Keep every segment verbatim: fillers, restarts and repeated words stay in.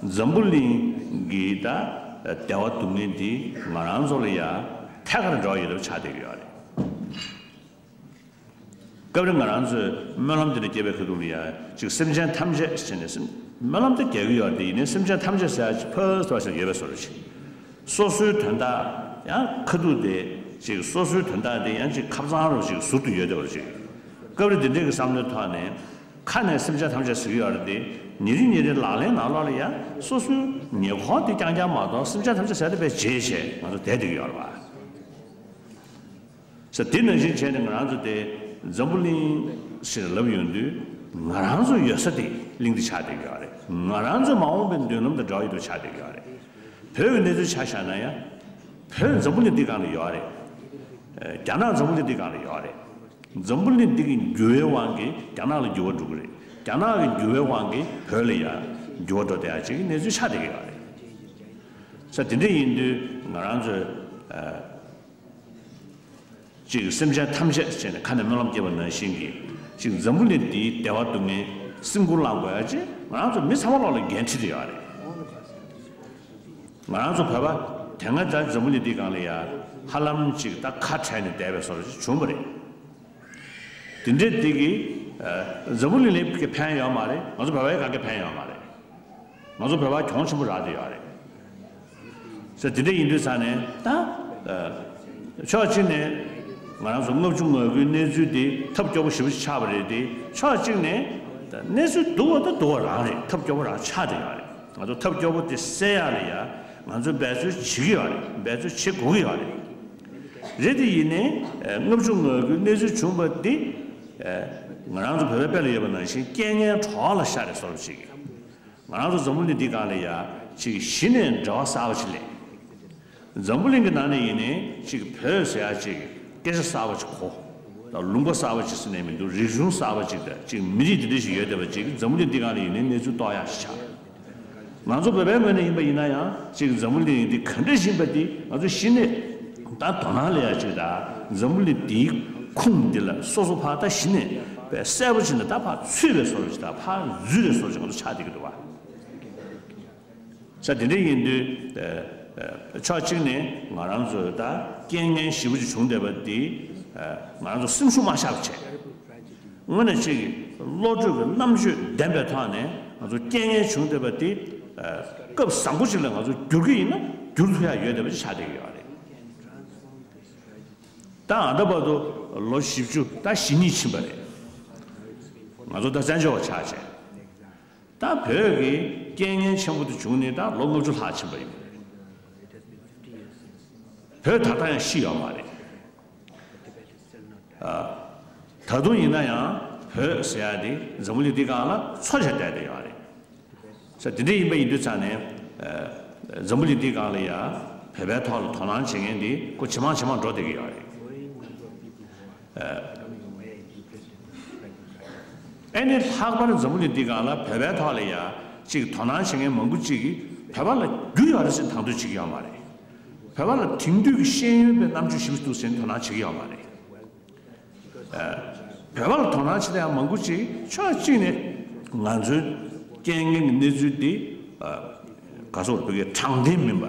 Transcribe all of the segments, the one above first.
འཛམ་བུ་གླིང་གི་ད་བདེ་བ་སྡུག་བསྔལ་འདི་ང་རང་ཚོ་ལ་ཡ་ཐད་ཀར་འབྲེལ་བ་ཡོད་པ་ཆགས་བསྡད་ཀྱི་ཡོད་རེད། སྐབས་རེ་ང་རང་ཚོས་སྨོན་ལམ་འདི་འདྲ་རྒྱབ་པའི་ཁ་ཐུག་ལ་ཡ་ཅིག་སེམས་ཅན་ཐམས་ཅད་ཟེར་ནས་སེམས་སྨོན་ལམ་དེ་རྒྱག་གི་ཡོད་རེད། དེ་ཡིན་ནའི་སེམས་ཅན་ཐམས་ཅད་ཟེར་ཡ་ཅིག་ཕར་ཚུར་ཞིག་ཡོད་པའི་བཟོ་འདྲ་ཅིག་སོ་སོའི་དོན་དག་ཡང་ཁ་ཐུག་དེ་ཅིག་སོ་སོའི་དོན་དག་དེ་ཡང་ཅིག་ཁ་སང་རུ་ཅིག་ཟུར་དུ་ཡོད་བསྡད་པ་ཅིག་སྐབས་རེ་འདི་འདྲའི་གི་བསམ་བློའི་ཐོག་ནས་ཁ་ནས་སེམས་ཅན་ཐམས་ཅད་ཟེར་གྱི་ཡོད་རེད་དེ། ཉིན་རེ་ཉིན་རེ་ལག་ལེན་ནང་ལོགས་ལ་ཡང་སོ་སོའི་ཉེ་འཁོར་དེ་རྐྱང་རྐྱང་མ་གཏོགས་སེམས་ཅན་ཐམས་ཅད་ཟེར་དེ་བས་བརྗེད་བྱས་ང་ཚོ་བསྡད་བསྡད་ཀྱི་ཡོད་རེད་བ། ས་དེ་ནང་བཞིན་བྱས་ནས་ང་རང་ཚོ་དེ་འཛམ་བུ་གླིང་ཞེས་ལབ་ཡོང་དུས་ང་རང་ཚོ་ཡོད་ས་དེ་གླིང་འདི་ཆགས་བསྡད་ཀྱི་ཡོད་རེད། ང་རང་ཚོ་མ་འོངས་པའི་མདུན་ལམ་དང་འབྲེལ་བ་ཡོད་པ་ཆགས་བསྡད་ཀྱི་ཡོད་རེད། བོད་ཀྱི་གནས་ཚུལ་ཆ་བཞག་ན་ཡང་བོད་འཛམ་བུ་གླིང་འདི་སྒང་ལ་ཡོད་རེད། རྒྱ་ནག་འཛམ་བུ་གླིང་འདི་སྒང་ལ་ཡོད་རེད། འཛམ་བུ་གླིང་འདི་གི་འགྱུར་བའི་དབང་གིས་རྒྱ་ནག་ལ་འགྱུར་བ་འགྲོ་གི་རེད། རྒྱ་ནག་གི་འགྱུར་བའི་དབང་གིས་བོད་ལ་ཡང་འགྱུར་བ་འགྲོ་བསྡད་ཡ་ཅིག་གི་གནས་ཚུལ་ཆགས་བསྡད་ཀྱི་ཡོད་རེད། ས་དེ་འདྲ་ཡིན་དུས་ང་རང་ཚོས་ཅིག་སེམས་ཅན་ཐམས་ཅད་ཟེར་ནས་ཁ་ནས་སྨོན་ལམ་བརྒྱབ་པ་ནང་བཞིན་གྱི་ཅིག་འཛམ་བུ་གླིང་འདིའི་བདེ་བ་སྡུག་བསྔལ་སེམས་ཁུར་བླངས་དགོས་ཡ་ཅིག་ང་རང་ཚོ་མི་ཚང་མ་ལོག་ལ་འགན་འཁྲི་དེ་ཡོད་རེད། ང་རང་ཚོ་བོད་པ་དེ་སྔ་ད་འཛམ་བུ་གླིང་འདིའི་སྒང་ལ་ཡ་ཧ་ལམ་ཅིག་ད་ཁ་བྲལ་ནས་བསྡད་པའི་བཟོ་འདྲ་ཅིག་བྱུང་བ་རེད། དེ་འདྲའི་དེ་གིས་འཛམ་བུ་གླིང་ལ་ཕན་ཡོད་མ་རེད། ང་ཚོ་བོད་པའི་གང་ག་ཕན་ཡོད་མ་རེད། ང་ཚོ་བོད་པ་གྱོང་ཆེན་པོ་རག་བསྡད་ཡོད་རེད། ས་དེ་འདྲ་ཡིན་དུས་ས་ནས་ད་ཕྱོགས་གཅིག་ནས་ང་རང་ཚོ་ལྔ་བཅུ་ང་དགུའི་གནས་ཚུལ་དེ་ཐབས་སྐྱོ་པོ་ཞེ་པོ་ཅིག་ཆགས་པ་རེད་དེ། ཕྱོགས་གཅིག་ནས་ད་གནས་ཚུལ་སྡུག་པ་ད་སྡུག་པ་རང་རེད། ཐབས་སྐྱོ་པོ་རང་ཆགས་བསྡད་ཡོད་རེད། ང་ཚོ་ཐབས་སྐྱོ་པོ་དེ་སེལ་ཡག་ལ་ཡ་ང་ཚོས་འབད་རྩོལ་བྱེད་ཀྱི་ཡོད་རེད། འབད་རྩོལ་བྱེད་དགོས་ཀྱི་ཡོད་རེད། རེད་དེ་ཡིན་ནའི་ལྔ་བཅུ་ང་དགུའི་གནས་ཚུལ་བྱུང་བ་འདི་ང་རང་ཚོ་བོད་པའི་དཔེ་ལ་ཡོད་པ་ནང་བཞིན་རྐྱེན་ངན་གྲོགས་ལ་ཤར་རེད་བཟོ་འདྲ་ཅིག་ང་རང་ཚོ་འཛམ་བུ་གླིང་འདི་སྒང་ལ་ཡ་ཅིག་གཞི་ནས་འབྲེལ་བ་གསར་པ་ཅིག་སླེབས། འཛམ་བུ་གླིང་གི་ནང་ནས་ཡིན་ནའི་ཅིག་བོད་ཟེར་ཡ་ཅིག་སྐད་ཆ་གསར་པ་ཅིག་གོ། ད་ལུང་པ་གསར་པ་ཅིག་ཟེར་ནས་མི་འདུག་རིག་གཞུང་གསར་པ་ཅིག་དང་ཅིག་མི་རིགས་འདི་འདྲ་ཞིག་ཡོད་བསྡད་པ་ཅིག་འཛམ་བུ་གླིང་འདི་སྒང་ལ་ཡིན་ནའི་གནས་ཚུལ་རྟོགས་ཡག་ཞིག་ཆགས། ང་ཚོ་བོད་པའི་ངོས་ནས་ཡིན་པ་ཡིན་ན་ཡང་ཅིག་འཛམ་བུ་གླིང་འདི་ག་འདྲ་ཞིག་ཡིན་པ་འདི་ང་ཚོ་གཞི་ནས་ད་དོ་སྣང་སླེབས་ཡ་ཅིག་དང་། འཛམ་བུ་གླིང་འདིའི་ཁུངས་འདི་ལ་སོ་སོ་ཕར་ད་གཞི་ནས་དཔེ་གསལ་པོ་ཅིག་ནས་ད་ཕར་ཚུད་པའི་བཟོ་འདྲ་ཅིག་དང་། ཕར་འཛུལ་བའི་བཟོ་འདྲ་ཅིག་ང་ཚོ་ཆགས་བསྡད་ཀྱི་འདུག་བ། ས་དེ་འདྲ་ཡིན་དུས་ཕྱོགས་གཅིག་ནས་ང་རང་ཚོ་ད་རྐྱེན་ངན་ཞེ་པོ་ཅིག་བྱུང་བསྡད་པ་འདི་ང་རང་ཚོ་སེམས་ཤུགས་མ་ཆག་པ་བྱས། དངོས་གནས་ཅིག་བློ་གྲོས་ཀྱི་རྣམ་དཔྱོད་ལྡན་པའི་ཐོག་ནས་ང་ཚོ་རྐྱེན་ངན་བྱུང་བསྡད་པ་འདི་སྐབས་བཟང་པོ་ཅིག་ལ་ང་ཚོ་བསྒྱུར་གྱི་ཡིན་ན་བསྒྱུར་ཐུབ་ཡ་ཡོད་བསྡད་པ་ཅིག་ཆགས་བསྡད་ཀྱི་ཡོད་རེད། ད་ད་ལྟ་བར་དུ་ལོ་བཞི་བཅུ་ད་ཞེ་གཉིས་ཕྱིན་པ་རེད། ང་ཚོ་ད་བཙན་བྱོལ་བ་ཆགས་བྱས། ད་བོད་ཀྱི་རྐྱེན་ངན་ཆེན་པོ་དེ་བྱུང་ནས་ད་ལོ་ལྔ་བཅུ་ལྷག་ཕྱིན་པ་ཡིན། བོད་ད་ལྟ་ཡང་ཤི་ཡོད་མ་རེད། ད་དུང་ཡིན་ན་ཡང་བོད་ཟེར་ཡ་དེ་འཛམ་བུ་གླིང་འདི་སྒང་ལ་འཚོ་བྱས་བསྡད་བསྡད་ཡོད་རེད། ས་དེ་འདྲ་ཡིན་པ་ཡིན་དུས་ཙང་ནས་འཛམ་བུ་གླིང་འདི་སྒང་ལ་ཡ་བོད་པའི་ཐོག་ལ་དོ་སྣང་བྱེད་མཁན་འདི་ཁོ་ཇེ་མང་ཇེ་མང་འགྲོ་བསྡད་ཀྱི་ཡོད་རེད། ཨ་ནི་ལྷག་པར་འཛམ་བུ་གླིང་འདི་སྒང་ལ་བོད་པའི་ཐོག་ལ་ཡ་ཅིག་དོ་སྣང་བྱེད་མཁན་མང་པོ་ཅིག་གིས་བོད་པ་ལ་རྒྱུ་ཡོད་རེད་ཟེར་དང་དོད་བྱེད་ཀྱི་ཡོད་མ་རེད། བོད་པ་ལ་དེང་དུས་ཀྱི་ཤེས་ཡོན་པའི་རྣམ་དཔྱོད་ཞིབ་ཏུ་འདུག་ཟེར་ནས་དོ་སྣང་བྱེད་ཀྱི་ཡོད་མ་རེད། བོད་པ་ལ་དོ་སྣང་བྱེད་ཡ་མང་པོ་ཅིག་ཕྱོགས་གཅིག་ནས་ང་ཚོའི་རྐྱེན་ངན་གྱི་གནས་ཚུལ་འདི་ག་སོགས་བོད་ཀྱི་དྲང་བདེན་མིན་པ།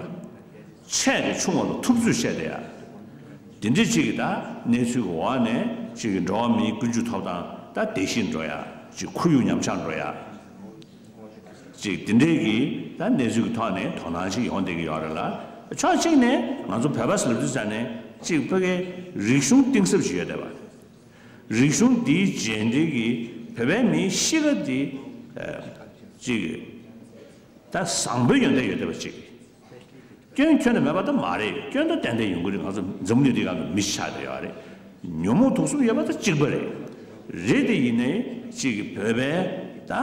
ཆེ་གི་ཆུང་བ་ལ་ཐུབ་ཚོད་བཤད་བསྡད་ཡ། དེ་འདྲ་ཅིག་གི་ད་གནས་ཚུལ་གྱི་འོག་ནས་ཅིག་གི་འགྲོ་བ་མིའི་ཀུན་སྤྱོད་ཐོབ་ཐང་ད་བདེ་ཞིང་འགྲོ་ཡ། ཅིག་ཁོར་ཡུག་ཉམས་ཆག་འགྲོ་ཡ། ཅིག་དེ་འདྲའི་གི་ད་གནས་ཚུལ་གྱི་ཐོག་ནས་དོ་སྣང་ཅིག་ཡོང་བསྡད་ཀྱི་ཡོད་རེད་ལ། ཕྱོགས་གཅིག་ནས་ང་ཚོ་བོད་པ་ཟེར་ལབ་དུས་ཙང་ནས་ཅིག་ཕ་གིའི་རིག་གཞུང་གཏིང་ཟབ་ཅིག་ཡོད་བསྡད་པ། རིག་གཞུང་འདིའི་རྗེས་འདེད་ཀྱི་བོད་པའི་མིའི་གཤིས་ཀ་འདི་ཅིག་ད་བཟང་པོའི་ཡོན་ཏན་ཡོད་བསྡད་པ་ཅིག་སྐྱོན་ཁྱོན་ནས་མེད་པ་ད་མ་རེད། སྐྱོན་ད་ཏན་ཏན་ཡོང་གི་རེད། ང་ཚོ་འཛམ་བུ་གླིང་འདི་སྒང་གི་མི་ཆགས་བསྡད་ཡོད་རེད། ཉོན་མོངས་དུག་གསུམ་ཡོད་པ་ད་གཅིག་པ་རེད། རེད་དེ་ཡིན་ནའི་ཅིག་གི་བོད་པའི་ད་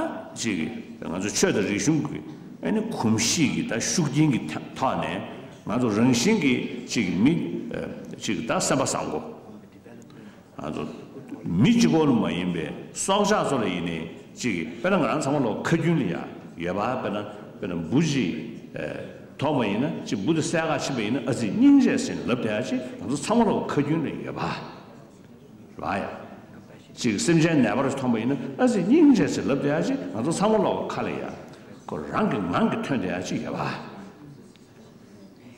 ཅིག་གི་ང་ཚོ་ཆོས་དང་རིག་གཞུང་གི་ཨ་ནི་གོམས་གཤིས་ཀྱི་ད་ཤུགས་རྐྱེན་གྱི་ཐ་ཐོག་ནས་ང་ཚོ་རང་བཞིན་གྱི་ཅིག་གི་མི་ཅིག་ད་སེམས་པ་བཟང་པོ། ང་ཚོ་མི་གཅིག་པོ་ལ་མ་ཡིན་པའི་སྲོག་ཆགས་ཚོ་ལ་ཡིན་ནའི་ཅིག་གི་དཔེར་ན་ང་རང་ཚང་མ་ལོག་ཁ་རྒྱུན་ལ་ཡ་ཡོད་པ། དཔེར་ན་དཔེར་ན་འབུ་ཅིག་ཐོག་མ་ཡིན་ན་ཅིག་འབུ་དེ་བསད་ག་ཕྱིན་པ་ཡིན་ན་ཨ་ཙི་སྙིང་རྗེ་ཟེར་ནས་ལབ་བསྡད་ཡ་ཅིག་ང་ཚོ་ཚང་མ་ལོག་ཁ་རྒྱུན་ལ་ཡོད་པ་རེད་ཡ། ཅིག་སེམས་ཅན་ནད་པ་རེ་མཐོང་པ་ཡིན་ན་ཨ་ཙི་སྙིང་རྗེ་ཟེར་ལབ་བསྡད་ཡ་ཅིག་ང་ཚོ་ཚང་མ་ལོག་ཁ་ལ་ཡ། ཁོ་རང་གི་ངང་གིས་ཐོན་བསྡད་ཡ་ཅིག་ཡོད་པ།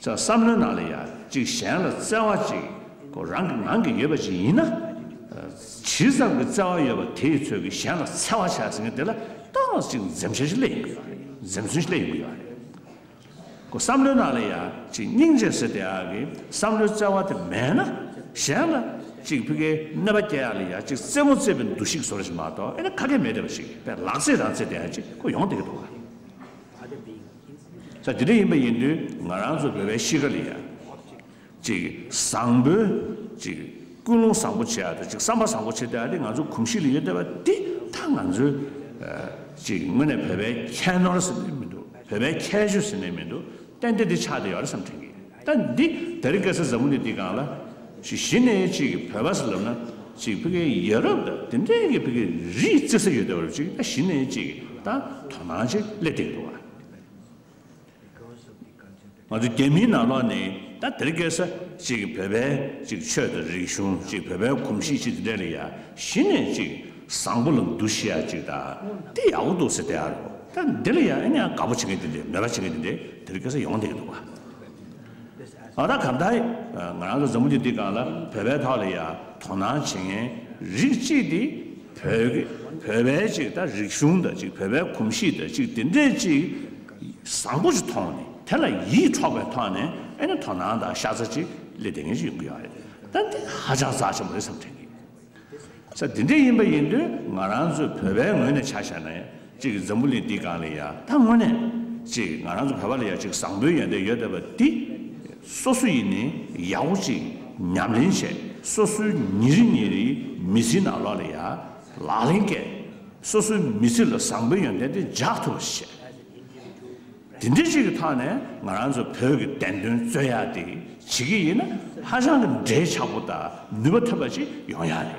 ཙང་བསམ་བློའི་ནང་ལ་ཡ་ཅིག་གཞན་ལ་བརྩེ་བ་ཅིག་ཁོ་རང་གི་ངང་གིས་ཡོད་པ་ཅིག་ཡིན་ན། ཇི་ཙམ་གྱི་བརྩེ་བ་ཡོད་པ་དེའི་ཚོད་ཀྱིས་གཞན་ལ་འཚེ་བ་བྱས་ཟེར་མཁན་དེ་ལ་ཏོག་ཙམ་འཛེམ་ཟོན་ཞིག་སླེབས་ཡོང་གི་ཡོད་རེད། འཛེམ་ཟོན་ཞིག་སླེབས་ཡོང་གི་ཡོད་རེད། ཁོ་བསམ་བློའི་ནང་ལ་ཡ་ཅིག་སྙིང་རྗེ་ཟེར་བསྡད་ཡག་གི་བསམ་བློའི་བརྩེ་བ་དེ་མེད་ན། གཞན་ལ་ཅིག་ཕ་གིའི་གནོད་པ་སྐྱེལ་ཡག་ལ་ཡ་ཅིག་རྩེད་མོ་རྩེད་པའི་འདུ་ཤེས་བཟོ་འདྲ་ཞིག་མ་གཏོགས་ཨེ་ན་ཁ་སྐད་མེད་བསྡད་པ་ཞིག་དཔེ་ལག་རྩེད་རང་རྩེད་བསྡད་ཡག་ཅིག་ཁོ་ཡོང་བསྡད་ཀྱི་འདུག་ག། ས་དེ་འདྲ་ཡིན་པ་ཡིན་དུས་ང་རང་ཚོ་བོད་པའི་གཤིས་ཀ་ལ་ཡ། ཅིག་བཟང་པོའི་ཅིག་ཀུན་སློང་བཟང་པོ་བྱེད་ཡག་དང་ཅིག་བསམ་པ་བཟང་པོ་བྱེད་ཡག་དེ་ང་ཚོ་གོམས་གཤིས་ལ་ཡོད་བསྡད་པ་འདི་ད་ང་ཚོའི་ཅིག་དངོས་གནས་བོད་པའི་ཁྱད་ནོར་ཟེར་ནས་མི་འདུག་བོད་པའི་ཁྱད་ཆོས་ཟེར་ནས་མི་འདུག་ཏན་ཏན་འདི་ཆགས་བསྡད་ཡོད་རེད་བསམ་དྲན་གྱི། ད་འདི་དེ་རིང་ཁ་སང་འཛམ་བུ་གླིང་འདི་སྒང་ལ་ཅིག་གཞི་ནས་ཅིག་བོད་པ་ཟེར་ལབ་ན་ཅིག་ཕ་གིའི་ཡ་རབས་དང་དེ་འདྲའི་གི་ཕ་གིའི་རིགས་བརྩི་ས་ཡོད་བསྡད་པ་རེད། ཅིག་ད་གཞི་ནས་ཅིག་ད་དོ་སྣང་ཅིག་སླེབས་བསྡད་ཀྱི་འདུག་བ། ང་ཚོ་རྒྱ་མིའི་ནང་ལོགས་ནས་ད་དེ་རིང་ཁ་སང་ཅིག་བོད་པའི་ཅིག་ཆོས་དང་རིག་གཞུང་ཅིག་བོད་པའི་གོམས་གཤིས་ཅིག་དེ་འདྲ་ལ་ཡ་གཞི་ནས་ཅིག་བཟང་པོ་ལ་འདུ་ཤེས་ཡ་ཅིག་ད་དེ་ཡག་པོ་འདུག་ཟེར་བསྡད་ཡ་རེད། ད་འདི་ལ་ཡ་ཨ་ནི་ཡང་དགའ་པོ་བྱེད་མཁན་དེ་འདྲ་མོས་པ་བྱེད་མཁན་དེ་འདྲ་དེ་རིང་ཁ་སང་ཡོང་བསྡད་ཀྱི་འདུག་བ། ཨ་ད་གང་ལྟར་ང་རང་ཚོ་འཛམ་བུ་གླིང་འདི་སྒང་ལ་བོད་པའི་ཐོག་ལ་ཡ་དོ་སྣང་བྱེད་མཁན་རིགས་གཅིག་དེ་བོད་ཀྱི་བོད་པའི་ཅིག་ད་རིག་གཞུང་དང་ཅིག་བོད་པའི་གོམས་གཤིས་དང་ཅིག་དེ་འདྲས་ཅིག་བཟང་པོ་ཞིག་མཐོང་ནས་དེ་ལ་ཡིད་འཕྲོག་པའི་ཐོག་ནས་ཨེ་ནི་དོ་སྣང་དང་ཤ་ཚ་ཅིག་སླེབས་བསྡད་མཁན་ཞིག་ཡོང་གི་ཡོད་རེད། ད་འདི་ཧ་ཅང་རྩ་ཆེན་པོ་རེད་བསམ་དྲན་གྱི། ས་དེ་འདྲ་ཡིན་པ་ཡིན་དུས་ང་རང་ཚོ་བོད་པའི་ངོས་ནས་ཆ་བཞག་ན་ཡང་ཅིག་འཛམ་བུ་གླིང་འདི་སྒང་ལ་ཡ་ད་དངོས་གནས་ཅིག་ང་རང་ཚོ་བོད་པ་ལ་ཡ་ཅིག་བཟང་པོའི་ཡོན་ཏན་ཡོད་བསྡད་པ་འདི་སོ་སོ་ཡིན་ནའི་ཡག་པོ་ཅིག་ཉམས་ལེན་བྱས། སོ་སོའི་ཉིན་རེ་ཉིན་རེའི་མི་ཚེའི་ནང་ལོགས་ལ་ཡ་ལག་ལེན་བཀལ། སོ་སོའི་མི་ཚེ་ལ་བཟང་པོའི་ཡོན་ཏན་དེ་འཇགས་ཐུབ་པ་ཞིག་བྱས། དེ་འདྲ་ཅིག་གི་ཐོག་ནས་ང་རང་ཚོ་བོད་ཀྱི་བདེན་དོན་རྩོད་ཡག་དེ་བྱེད་ཀྱི་ཡིན་ན་ཧ་ཅང་གི་འབྲེལ་ཆགས་པོ་དང་ནུས་པ་ཐོན་པ་ཅིག་ཡོང་ཡག་རེད།